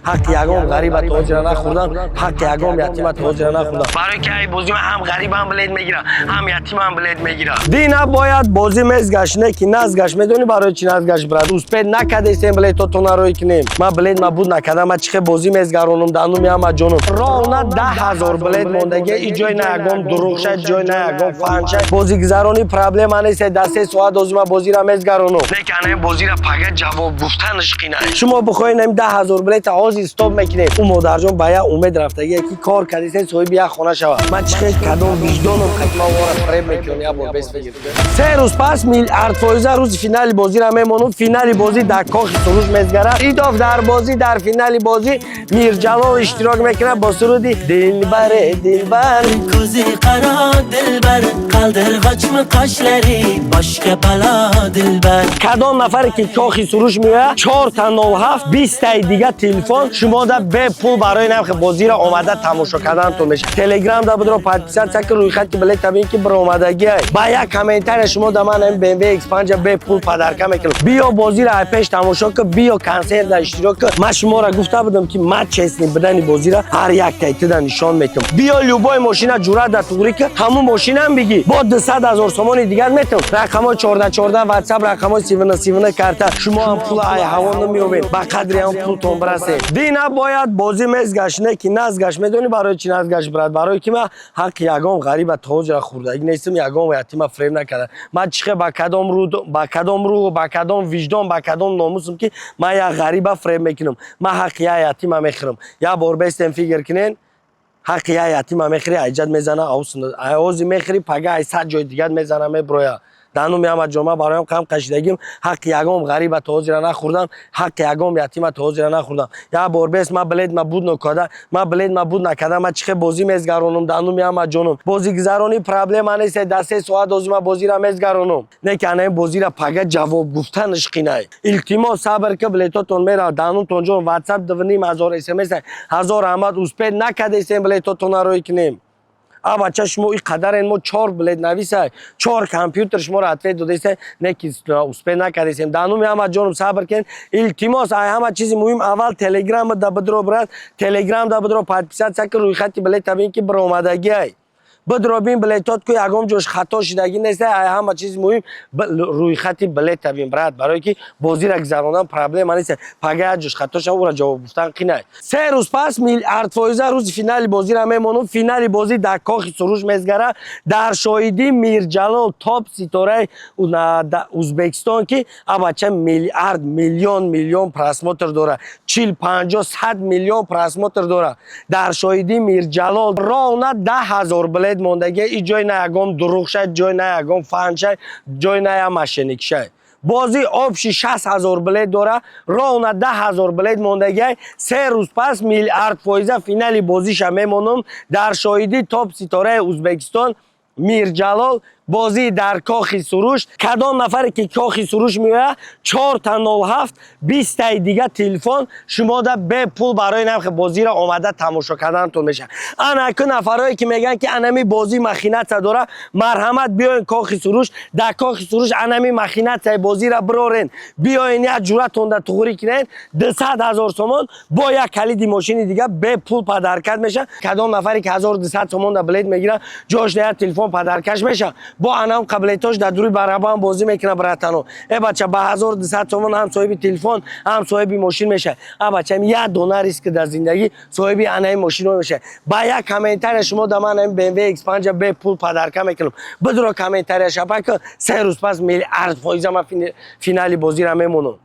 Ҳаққи ягон ғариба тоҷира нахӯрдам, ҳаққи ягон ятима тоҷира нахӯрдам, барои ки ай бозӣ ман ҳам ғарибам билет мегирам, ҳам ятимам билет мегирам. Дина бояд бозӣ мезгашт, не ки назгашт. Медонӣ барои чӣ назгашт, брат? Успеть накардестем билетотона рӯй кунем. Ман билет ма буд накардам, ман чихе бозӣ мезгаронум дануми ҳама ҷонум. Ровно 10 000 билет мондаги. И ҷой на ягон дурӯғша, ҷой на ягон фанша. Бозигузаронӣ проблема нест. Дар 3 соат озима бозира мезгаронум, не ки анаи бозира пага ҷавоб гуфтанаш қина. Шумо бихоҳед, ин 10 000 билета ҳозир стоп мекунем. Ӯ модарҷон ба як умед рафтагие, ки кор кардисе, соҳиби як хона шавад. Ман чихе, кадом виҷдоном қати ман вора фреб мекунам? Як бор бес бигир. 3 рӯз пас миллиард фоиза рӯзи финали бозира мемонум. Финали бозӣ дар Кохи Суруш мезгара. Идов дар бозӣ, дар финали бозӣ Мирҷалол иштирок мекунад бо суруди «Дилбаре, дилбар». Ko'zi qaro, dilbar, qaldirg'ochmi qoshlari, boshga balo, dilbar. Кадом нафаре ки Кохи Суруш меояд, 4 та 07 20-таи дига телефон шумода бепул барои нархи бозиро омада тамошо карданатон мешавад. Телеграм да будро, подписаться ки, рӯйхати билет бин, ки биромадагиай. Ба як комментария шумо да ман ин BMW X5 бепул подарка мекунам. Биё, бозиро ай пеш тамошо ки, биё, консерт да иштирок ки. Ман шуморо гуфта будам, ки ман честный будани бозиро ҳар як тайтида нишон метам. Биё, любой мошина ҷуръат да туғрӣ ки, ҳамун мошинам бигӣ, бо 200 000 сомони дигар метам. Рақамҳои 14 14 ватсап, рақамҳои 39 39 карта. Шумо ҳам пула ай ҳаво намеёбед, ба қадри ҳам пултон бирасед. Дина бояд бозӣ мезгашт, не ки назгашт. Медонӣ барои чӣ назгашт, брат? Барои ки ман ҳаққи ягон ғариба тоҷра хӯрдагӣ нестам, ягон ятима фреб накардам. Ман чихе, ба кадом рӯ, ба кадом рӯ, ба кадом виҷдон, ба кадом номусам, ки ман як ғариба фреб мекунам? Ман ҳаққи як ятима мехӯрам. Як бор бестем, фикр кунен, ҳаққи як ятима мехӯри, айҷат мезана, ози мехӯри, пага ай 100 ҷои дигар мезана, меброя. Дануми ҳама ҷома бароям қам кашидагим. Ҳаққи ягон ғариба тоҷира нахӯрдам, ҳаққи ягон ятима тоҷира нахӯрдам. Як бор бес, ман билет ма буд нокада, ман билет ма буд накада, ман чихе бозӣ мезгаронум дануми ҳама ҷонум? Бозигузаронӣ проблема нест. Дар 3 соат ози ман бозира мезгаронум, не ки анаи бозира пага ҷавоб гуфтанаш қинай. Илтимос, сабр ки, билетотон мера данутон ҷон. Ватсап 2500 смс, ҳазор раҳмат. Успеть накардесем билетотона рӯй кунем. А бача, шумо и қадарен, мо чор билет нависай, чор компютер шуморо ответ додесай, не ки успеть накардесем. Дануми ҳама ҷонум, сабр кунед, илтимос. Ай ҳама чизи муҳим, аввал Телеграм да бидро, брат, Телеграм да бидро, подписаться ки, рӯйхати билета бин, ки биромадагиай. Бидро, бин билетот ку, ягон ҷош хато шидагӣ нест. Ай ҳама чизи муҳим, рӯйхати билета бин, брат, барое ки бозира гузарондан проблема нест. Пага як ҷош хато шава, ӯра ҷавоб гуфтан қинай. 3 рӯз пас миллиард фоиза рӯзи финали бозира мемонум. Финали бозӣ дар Кохи Суруш мезгара дар шоҳидии Мирҷалол, топ ситораи Узбекистон, ки абача миллиард, миллион миллион просмотр дора, 40, 50, 100 миллион просмотр дора. Дар шоҳидии Мирҷалол ровно 10 000 билет мондагия. И ҷой на ягон дурӯғшай, ҷой на ягон фаншай, ҷой на як мошенникшай. Бозӣ общий 60 000 билет дора, ровно 10 000 билет мондагиай. 3 рӯз пас миллиард фоиза финали бозиша мемонам дар шоҳидии топ ситораи Узбекистон Мирҷалол, бозӣ дар Кохи Суруш. Кадом нафаре ки Кохи Суруш меояд, 4 та 07 20-таи дига телефон шумода бепул барои нархи бозиро омада тамошо карданатон мешавад. Ана ку нафарое ки мегӯянд, ки анами бозӣ махинация дора, марҳамат, биёен Кохи Суруш. Дар Кохи Суруш анами махинатсияи бозиро бирорен. Биёен, як ҷуръатонда туғрӣ кунен, 200 000 сомон бо як калиди мошини дига бепул подаркат мешавад. Кадом нафаре ки 1200 сомонда билет мегирад, ҷош як телефон подаркаш мешавад. Бо анам қаблетош дар дури барабан бозӣ мекунад, братано. Э бача, ба 1200 сомон ҳам соҳиби телефон, ҳам соҳиби мошин мешавад. А бача, як дона риск дар зиндагӣ, соҳиби анаи мошино мешавад. Ба як комментария шумо да ман BMW X5 бепул подарка мекунам. Бидро, комментария шапа ки, 3 рӯз пас миллиард фоиза ман финали бозиро мемонам.